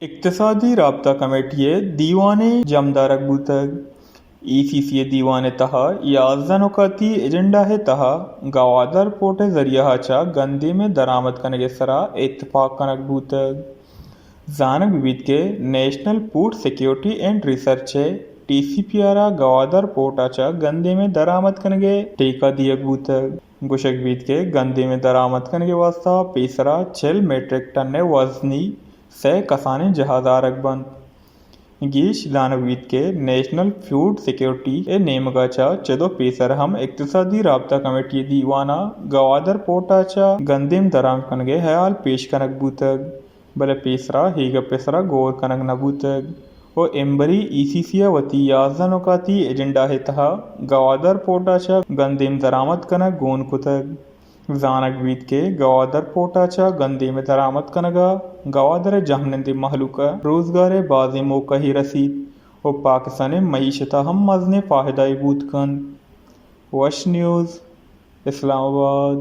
اقتصادی رابطہ کمیٹی ءِ دیوانے جم دارگ بوتگ۔ ای سی سی ءِ دیوان ءِ تہا یازدہ نکاتی ایجنڈا ءِ تہا گوادر پورٹ ءِ ذریعہ ءَ چہ گندیم ءِ درآمد کنگ ءِ سرا اتفاق کنگ بوتگ۔ زانگ بہ بیت کہ national food security and research ءِ ٹی سی پی آر ءَ گوادر پورٹ ءَ چہ گندیم ءِ درآمد کنگ ءِ ٹیکہ دیگ بوتگ۔ گوشگ بیت کہ گندیم ءِ درآمد کنگ ءِ واستہ پیسرا چل میٹرک ٹن ءِ وزنی سئے کسانیں جہاز آرگ بنت۔ گیش زانگ بیت کہ نیشنل فوڈ سیکیورٹی ءِ نیمگ ءَ چہ چدو پیسر ہم اقتصادی رابطہ کمیٹی ءِ دیوان ءَ گوادر پورٹ ءَ چہ گندیم درآمد کنگ ءِ ہیال پیش کنگ بوتگ، بلے پیسرا اے گپ ءِ سرا گور کنگ نہ بوتگ ءُ امبری ای سی سی ءَ وتی یازدہ نکاتی ایجنڈا ءِ تہا گوادر پورٹ ءَ چہ گندیم درآمد کنگ گون کتگ۔ زانگ بیت کہ گوادر پورٹ ءَ چہ گندیم ءِ درآمد کنگ ءَ گوادر ءِ جہمنندیں مہلوک ءَ روزگار ءِ بازیں موقعے رسیت ءُ پاکستان ءِ معیشت ءَ ہم مزنیں فائدہ ئے بوت کنت۔ وش نیوز، اسلام آباد۔